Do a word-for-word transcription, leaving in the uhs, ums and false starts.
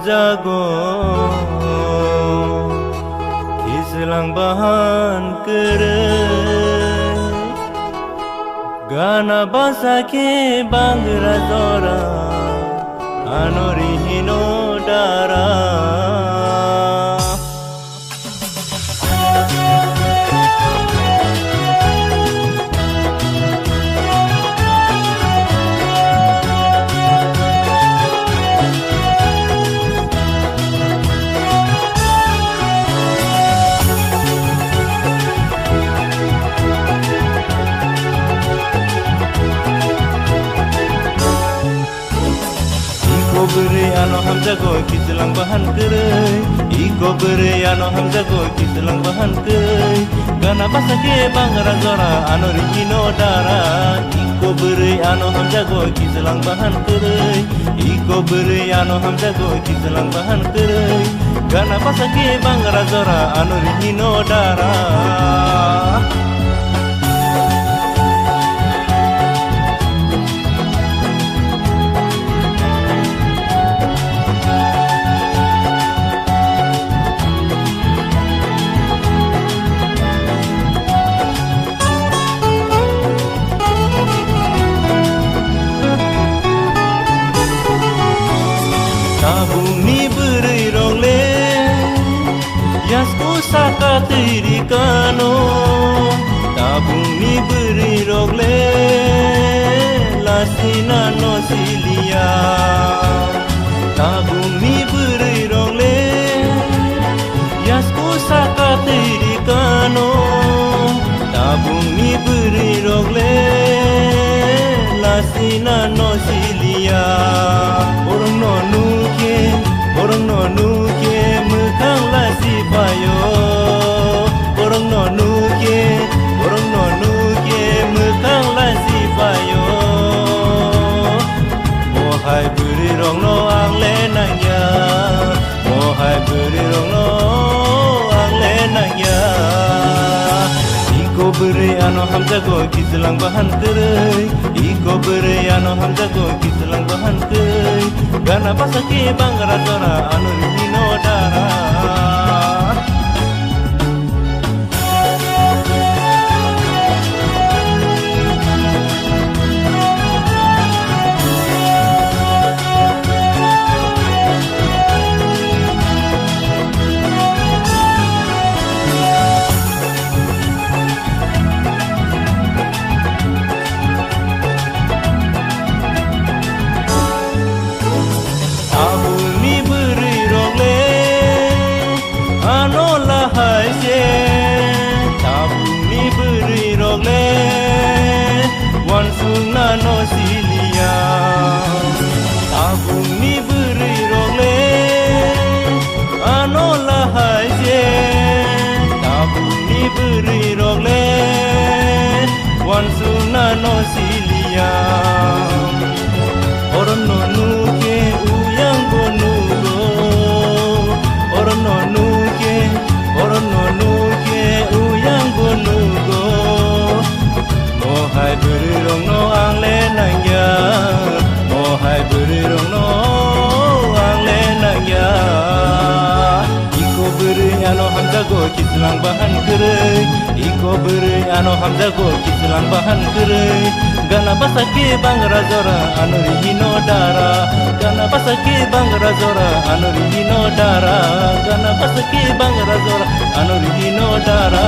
jago, kislang bahan kwrwi. Gana basa khe bangra jora, ano rihino dara. Iko bwrwi ano hamjago kislang bahan kwrwi. Iko bwrwi ano hamjago kislang bahan kwrwi. Gana basa khe bangra jora ano rihino dara. Iko bwrwi ano hamjago kislang bahan kwrwi. Iko bwrwi ano hamjago kislang bahan kwrwi. Gana basa khe bangra jora ano rihino dara. Tabukni bwrwi rok le yasku saka twi rikano. Tabukni bwrwi rok le lasina no siliya. Tabukni bwrwi rok le yasku saka twi rikano. Tabukni bwrwi rok le lasina no siliya. Borok no nukhe, borok no nukhe mwkhang lasi phaio. Borok no nukhe, borok no nukhe mwkhang lasi phaio. Mohai bwrwi rok no ang le nangya. Mohai bwrwi rok no ang le nangya. Iko bwrwi ano hamjago kislang bahan kwrwi. Iko bwrwi ano hamjago kislang bahan kwrwi. Gana basa khe bangra jora ano rihino dara. Tabukni bwrwi rok le ano lahai se. Tabukni bwrwi rok le wansukna no siliya. Tabukni bwrwi rok le ano lahai se. Tabukni bwrwi rok le wansukna no siliya. Oro no nukhe uyang bo nugo. Oro no nukhe, oro no nukhe uyang bo nugo. Mohai bwrwi rok no ang le nangya. Mohai bwrwi rok no ang le nangya. Iko bwrwi ano hamjago kislang bahan kwrwi. Iko bwrwi ano hamjago kislang bahan kwrwi. Gana basa khe bangra jora ano rihino dara. Gana basa khe bangra jora ano rihino dara. Gana basa khe bangra jora ano rihino dara.